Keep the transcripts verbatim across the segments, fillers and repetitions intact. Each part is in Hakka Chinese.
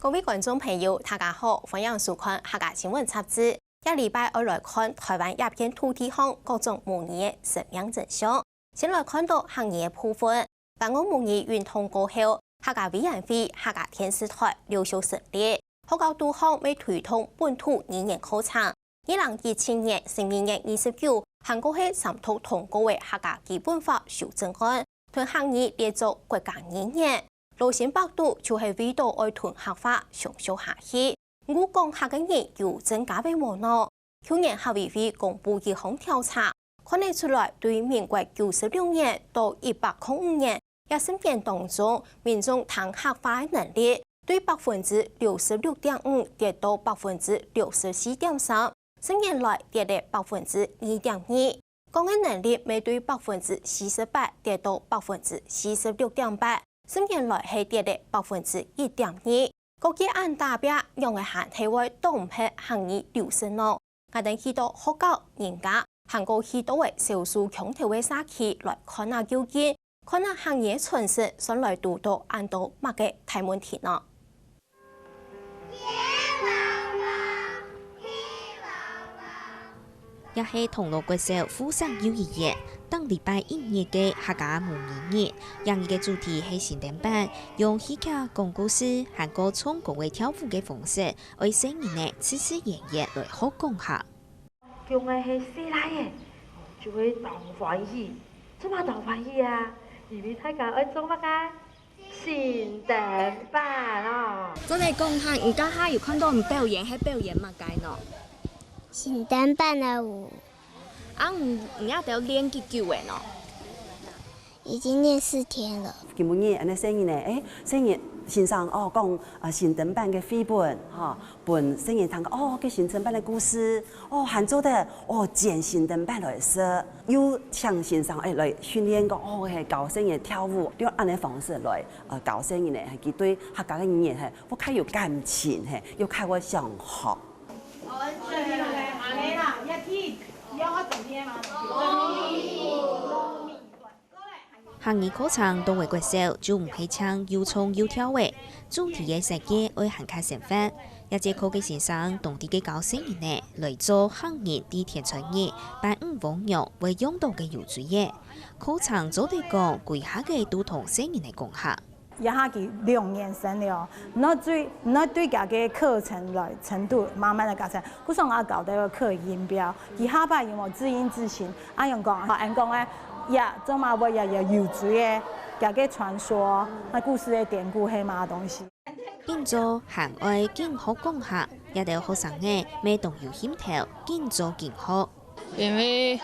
各位觀眾朋友，大家好，歡迎收看客家新聞雜誌。這禮拜愛來看臺灣這片土地項各種母語个生命真相。先來看到客語个部分。 辦公母語運動過後，客家委員會、客家電視台陸續成立，學校肚項乜推動本土語言課程。二零一七年十二月二十九，還過係三讀通過个客家基本法修正案，同客語列做國家語言。羅森伯肚就係為著愛同客話相續下去， 有講客个人有增加个無呢？舊年客委會公布一項調查，看得出來對民國九十六年到一百空五年這十年當中，民眾聽客話个能力對百分之六十六點五跌到百分之六十四點三，十年來跌了百分之二點二。講个能力乜對百分之四十八跌到百分之四十六點八，十年來係跌了百分之一點二。 各界恁打拚，仰會還係會擋毋核客語流失呢？𠊎等去到學校、人家，還過去到个少數腔調个社區來看啊究竟，看啊客語个傳承算來堵著恁多麼个大問題呢？ 也係銅鑼國小附設幼兒園，當禮拜一日个客家母語日。這日个主題係新燈板，用戲劇、講故事，還過唱歌仔跳舞个方式，愛細人仔自自然然來學講客。今日係細倈仔，就會當歡喜。做麼當歡喜啊？因為大家愛做麼个？ 新燈板哦。做得講下，你頭下有看著人表演，係表演麼个呢？新燈板个舞。啊，你，你這兜練幾久了呢？已經練四天了。今晡日恁呢細人仔，欸，細人先生哦，講，呃，新燈板个繪本，吼，分細人聽講，哦，該新燈板个故事， 哦，還做得，哦，剪新燈板來食，又請先生，欸，來訓練講，哦，係教細人跳舞，用恁呢方式來，呃，教細人呢，係佢對客家个語言係，會較有感情，係，又較會想學。客語課程到位國小就毋係淨又唱又跳个，主題个設計愛還較生活。這節課个先生當在該教細人仔來做客人在天穿日、搬運王娘會用著个油水仔。課程做得講歸學期都同細人仔講客。這下佢兩年生了，你愛對，你愛對佢个課程來程度慢慢个加深。故所𠊎教佢个課音標，佢下擺有無字音字形？ 恁樣講，恁講个，也做麼會也有有罪个，佢个傳說，那故事个典故係麼東西？今朝還愛緊學講客，這兜學生仔乜當有興頭，緊做緊學。因為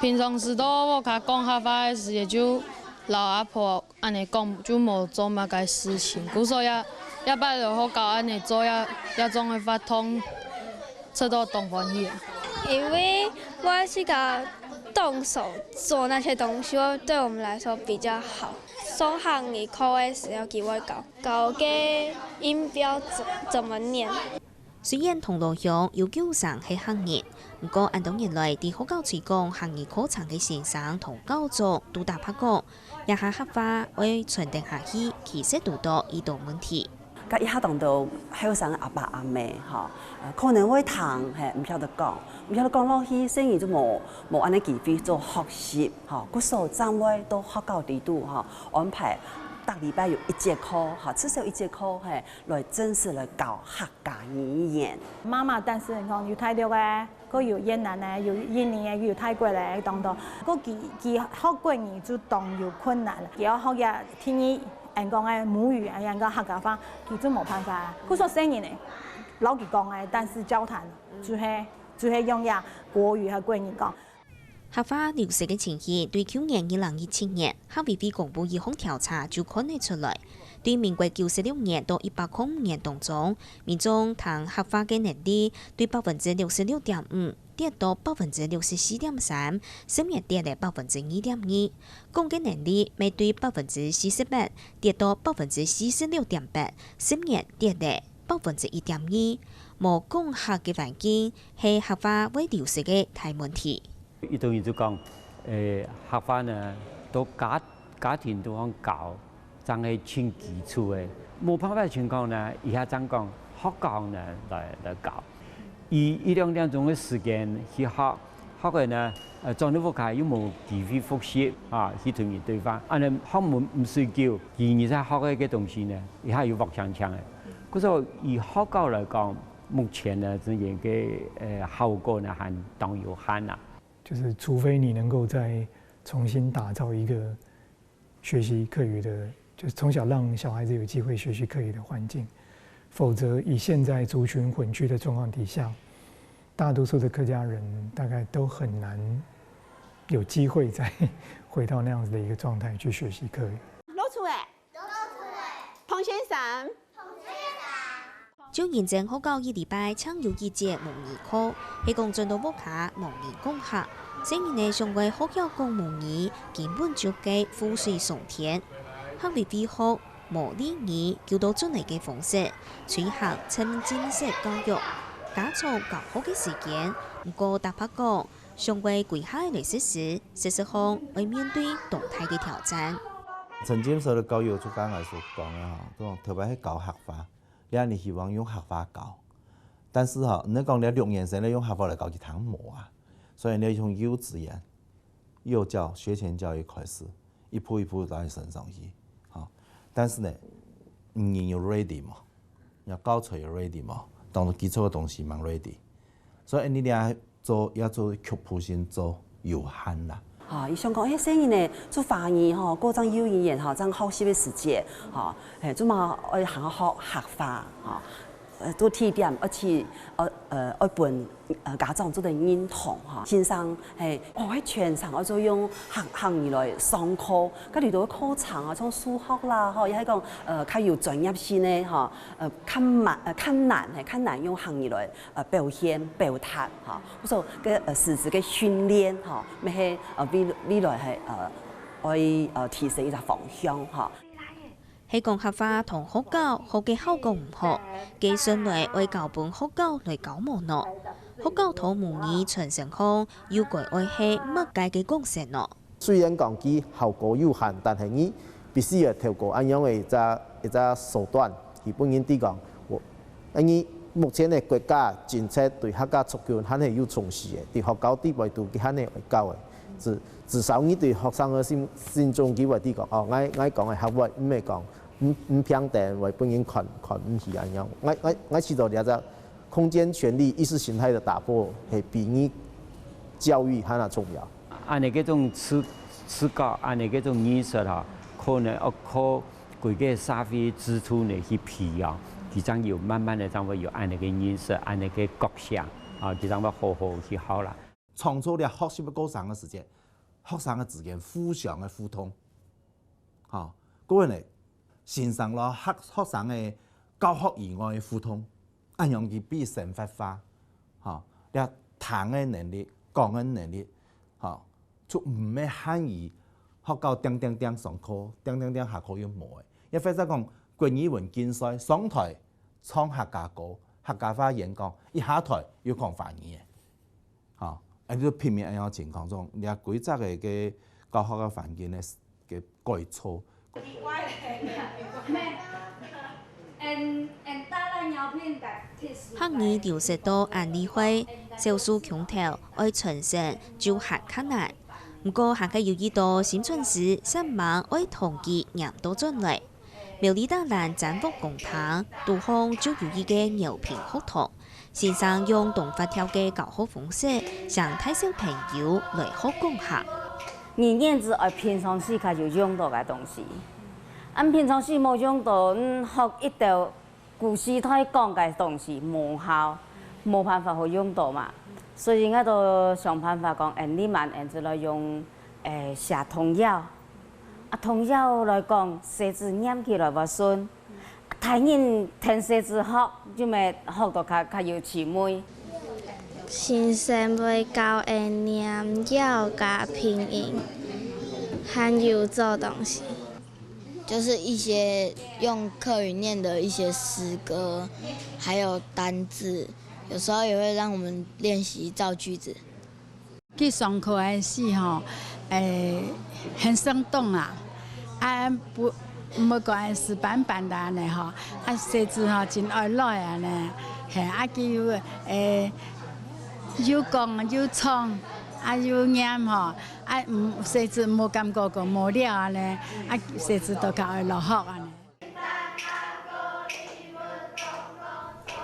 平常時都無較講客話个時節，就摎阿婆 恁呢講就無做麼个事情，故所也，也擺落學校恁呢做也，也總會發通，做到當歡喜啊。因為我自家動手做那些東西，對我們來說比較好。上客語課的時候，佢會教，教个音標怎，怎麼念。 雖然銅鑼鄉有九成係客人，毋過恁多年來，在學校推廣客語課程个先生同校長都打破講，這下客話愛傳承下去，其實堵著已多問題。該一下當多後生个阿爸阿姆，吼，呃，可能會聽，係，毋曉得講，毋曉得講落去，細人就無，無恁呢機會做學習，吼，故所正會到學校裡肚，吼，安排逐禮拜有一節課，吼，至少一節課，係，來正式來教客 家語言。媽媽單身，你看有大陸个，過有越南个，有印尼个，有泰國个，當多。過佢，佢學國語就當有困難，佢愛學這第二，人講个母語，人講客家話，佢就無辦法。故所細人仔，摎佢講个，但是交談，就係，就係用這國語和國語講。 客話流失个情形，對舊年二零一七年客委會公布一項調查就看得出來。對民國九十六年到一百空五年當中，民眾聽客話个能力對百分之六十六點五跌到百分之六十四點三，十年跌了百分之二點二。講个能力乜對百分之四十八跌到百分之四十六點八，十年跌了百分之一點二。無講客个環境， 係客話會流失个大問題。有兜人就講，誒，客話呢，到家，家庭肚項教，正係盡基礎个。無辦法个情況呢，這下正講學校呢來來教。以一兩點鐘个時間去學，學个呢，呃，轉到屋下又無機會複習啊，去同人對話，恁呢學毋毋使久，佢日常學个个東西呢，這下又薄淨淨个。故所以學校來講，目前呢，真正个呃效果呢，還當有限啊。就是除非你能夠再重新打造一個学习客语的，就是从小让小孩子有机会学习客语的环境，否则以现在族群混居的状况底下，大多数的客家人大概都很难有机会再回到那样子的一个状态去学习客语。露出来，彭先生。就认真好教一礼拜，常有一节母语课，係讲转到屋下，无人讲客。虽然呢想为学校讲母语，根本就个覆水上天。客语非学，无俚语，就到转来个方式，推行沉浸式教育，加长教学个时间。毋过坦白讲，想为归下来实施，事实上会面对当大个挑战。沉浸式个教育就刚才所讲个吼，这种特别系教客话。 你你希望用客话教，但是吼，你讲你六年生你用客话来教佢听无啊，所以你从幼稚园、幼教、学前教育开始，一步一步带你升上去，吼。但是呢，你有 ready 无？你教材有 ready 无？当中基础个东西蛮 ready，所以你俩 做也做局部性做有限啦。吼，伊想讲，哎，細人呢，做華語吼，過正幼兒園吼，正學習个時節，吼，嘿，做嘛愛行學客話，吼，呃，做起點，而且，呃呃，愛分呃家長做得認同吼，先生，嘿，哦，係全程愛做用客客語來上課，該裡頭个課程啊，像數學啦，吼，也係講呃較有專業性个吼，呃較難呃較難嘿，較難用客語來呃表現表達吼。 所个呃實質个訓練吼，乜係呃未未來係呃愛呃提升一隻方向吼。係講客話同學校學个效果毋好，該順來愛交分學校來教無呢？學校同母語傳承項又該愛係麼个个角色呢？ 雖然講佢效果有限，但係你必須要透過恁樣个一隻一隻手段，去分人知講，我，恁樣目前个國家政策對客家族群還係有重視个，對學校裡背肚佢還係會教个。至至少你對學生个心心中佢會知講，哦，𠊎𠊎講个客話毋係講毋毋平等，會分人看看毋起恁樣。𠊎𠊎𠊎試著這隻空間權力意識形態个打破，係比你教育還較重要。 恁呢个種自自覺，恁呢个種意識吼，可能愛靠歸个社會支柱呢去培養，佢正有慢慢个正會有恁呢个意識，恁呢个覺醒，啊，佢正會好好去學啦。創造了學習个過程个時節，學生个之間互相个互動，吼，各位呢，先生咯學學生个教學以外个互動，恁樣佢比生活化，吼，這聽个能力、講个能力， 吼，就毋係限於學校定定定上課，定定定下課又無个。也或者講，國語文競賽上台唱客家歌、客家話演講，一下台又講華語个，吼，恁就避免恁樣情況中，這規則个个教學个環境呢个改造。 客語流失到恁厲害，少數腔調愛傳承就還較難。毋過還係有一兜新傳師煞猛愛同佢黏到轉來。苗栗大蘭展福公廳，肚項就有一个饒平學堂，先生用當活跳个教學方式，請大小朋友來學講客。語言就愛平常時較有用到个東西。 恁平常時無用到，嗯，學一兜古時代講个東西無效，無辦法好用到嘛。所以𠊎都想辦法講，恁呢慢恁就來用，誒，寫童謠。啊，童謠來講，細子念起來會順。大人聽細子學，就會學到較較有趣味。先生會教𠊎念謠加拼音，還有做東西。 就是一些用客语念的一些诗歌，还有单字，有时候也会让我们练习造句子。去上课个时吼，诶，很生动啊，啊不毋好講死板板个恁呢吼，啊，細子吼真愛來恁呢，嘿，啊，佢又，誒，又講又唱，啊，又唸吼，啊，嗯，細子無感覺講無聊恁呢，啊，細子都較愛來學恁呢。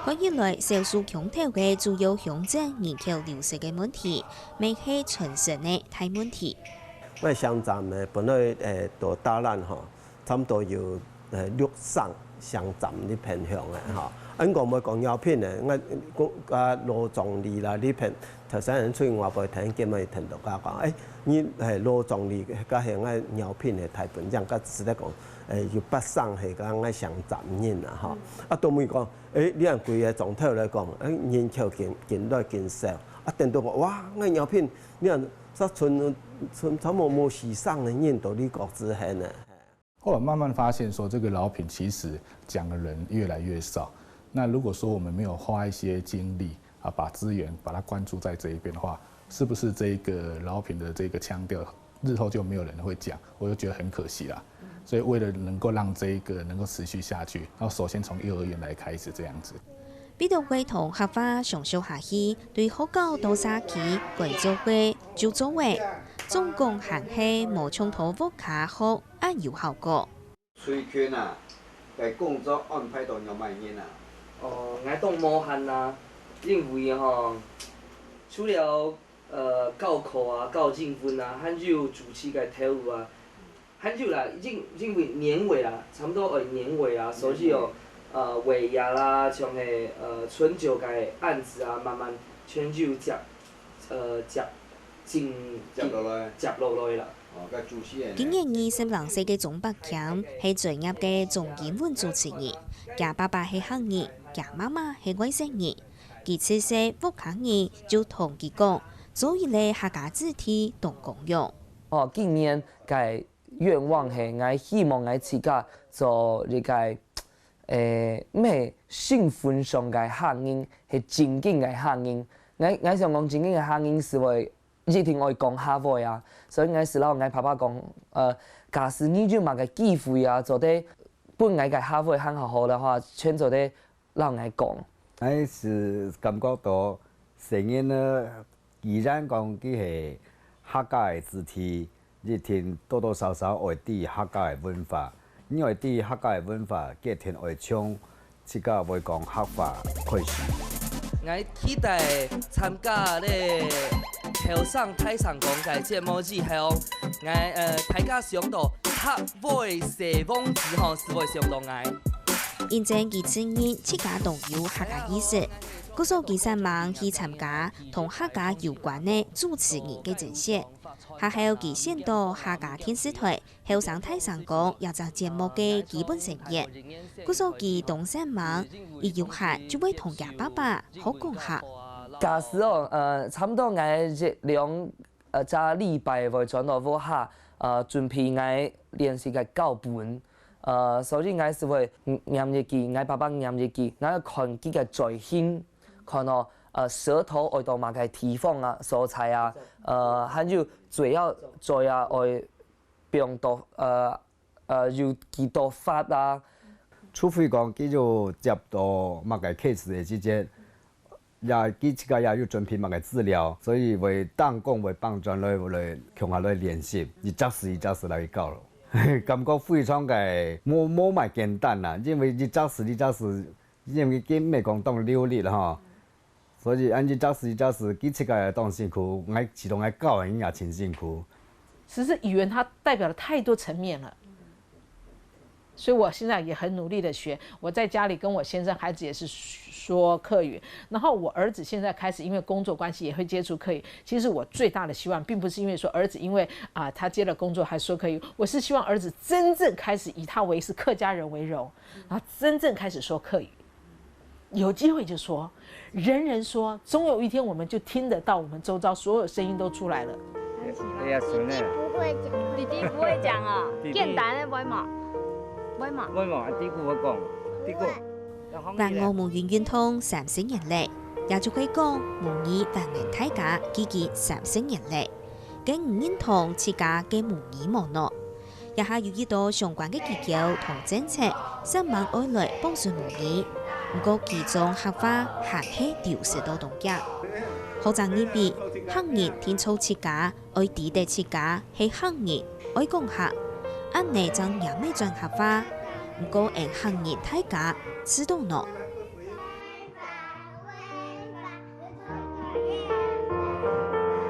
看起來，少數腔頭个主要鄉鎮人口流失个問題，乜係傳承个大問題。𠊎鄉站呢，本來，誒，到大蘭吼， 差毋多有，呃，六省鄉站這片向个吼。恁講會講饒平个，𠊎，啊，老庄里啦，這片，頭先人出去外背聽，今日聽到佢講，誒，你，誒，老庄里，該係𠊎饒平个大本營，該只係講，誒，有八省係該𠊎鄉站人啦吼。啊，都問講，誒，你恁歸个庄頭來講，誒，人口緊，緊來緊少，啊，等到講，哇，𠊎饒平，你看，煞賰，賰差毋多無四省个人到你國之後呢。 後來慢慢發現說，這個饒平其實講的人越來越少。那如果說我們沒有花一些精力啊，把資源把它關注在這一邊的話，是不是這個饒平的這個腔調日後就沒有人會講？我就覺得很可惜啦。所以為了能夠讓這一個能夠持續下去，然後首先從幼兒園來開始這樣子。為著會同客話相續下去，對學校到社區該做个就做个，總講還係無像在屋下學 恁有效果。最近啊，个工作安排到仰般形啊？哦，𠊎當無閒啊，因為吼，除了，呃，教課啊、教英文啊，還有主持个頭路啊，還有啦，因，因為年尾啊，差毋多愛年尾啊，所以哦，呃，尾牙啦，像係，呃，春酒个案子啊，慢慢全就接，呃，接，緊，接落來。接落來啦。 今年二十零歲个鍾伯謙係專業个中英文主持人，厥爸爸係客人，厥媽媽係外省人。佢自細屋下人就同佢講，做一個客家子弟當光榮。哦，今年个願望係，𠊎希望𠊎自家做一個，誒，毋係身份上个客人，係正經个客人。𠊎，𠊎想講正經个客人係會 一定愛講客話啊。所以𠊎係摎𠊎爸爸講，呃，假使你有麼个機會啊，做得分𠊎个客話還較好个話，全做得摎𠊎講。𠊎係感覺到細人仔，既然講佢係客家个子弟，一定多多少少愛知客家个文化。你愛知客家个文化，佢一定愛從 自家會講客話開始。𠊎期待參加這後生大聲公个節目之後，𠊎，呃，大家想到客話細王子吼，係會想到𠊎。因為佢承認自家當有客家意識，故所佢煞猛去參加同客家有關个主持人个甄選。下後佢選到客家電視台 後生大聲公這隻節目个基本成員。故所佢當煞猛，一有閒就會同厥爸爸學講客。假使哦，呃，差毋多𠊎一兩，呃，隻禮拜會轉到屋下，呃，準備𠊎練習个腳本。呃，所以𠊎係會唸一句，𠊎爸爸唸一句，𠊎愛看佢个嘴型，看哦，呃，舌頭愛到麼个地方啊，所在啊，呃，還有嘴要，嘴啊，愛 放到，呃，呃，有幾多發啊。除非講佢有接到麼个case个時節，也佢自家也有準備麼个資料，所以會當講會放轉來，來共下來練習，一隻字一隻字來教咯。感覺非常个無，無麼簡單啦，因為一隻字一隻字，因為佢毋係講當流利啦吼。 所以恁一隻字一隻字，佢自家也當辛苦，𠊎，其中𠊎教人也真辛苦。其實語言它代表了太多層面了，所以我現在也很努力的學。我在家裡跟我先生、孩子也是說客語，然後我兒子現在開始因為工作關係也會接觸客語。其實我最大的希望，並不是因為說兒子因為，啊，他接了工作還說客語，我是希望兒子真正開始以他為是客家人為榮，然後真正開始說客語。 有機會就說，人人說，總有一天我們就聽得到我們周遭所有聲音都出來了。哎呀，孫呢？弟弟不會講。弟弟不會講啊？弟弟。簡單的會嗎？會嗎？會嗎？啊，弟弟會講。弟弟。還𠊎母語運動三十年了，也就係講母語還𠊎大家既經三十年了，該毋認同自家个母語無喏。這下有一兜相關个機構同政策煞猛愛來幫助母語，毋過其中客話還係流失到當遽。學者認為，客人定著自家愛知得自家係客人，愛講客，恁呢正毋會轉客話。毋過𠊎客人大家試著呢，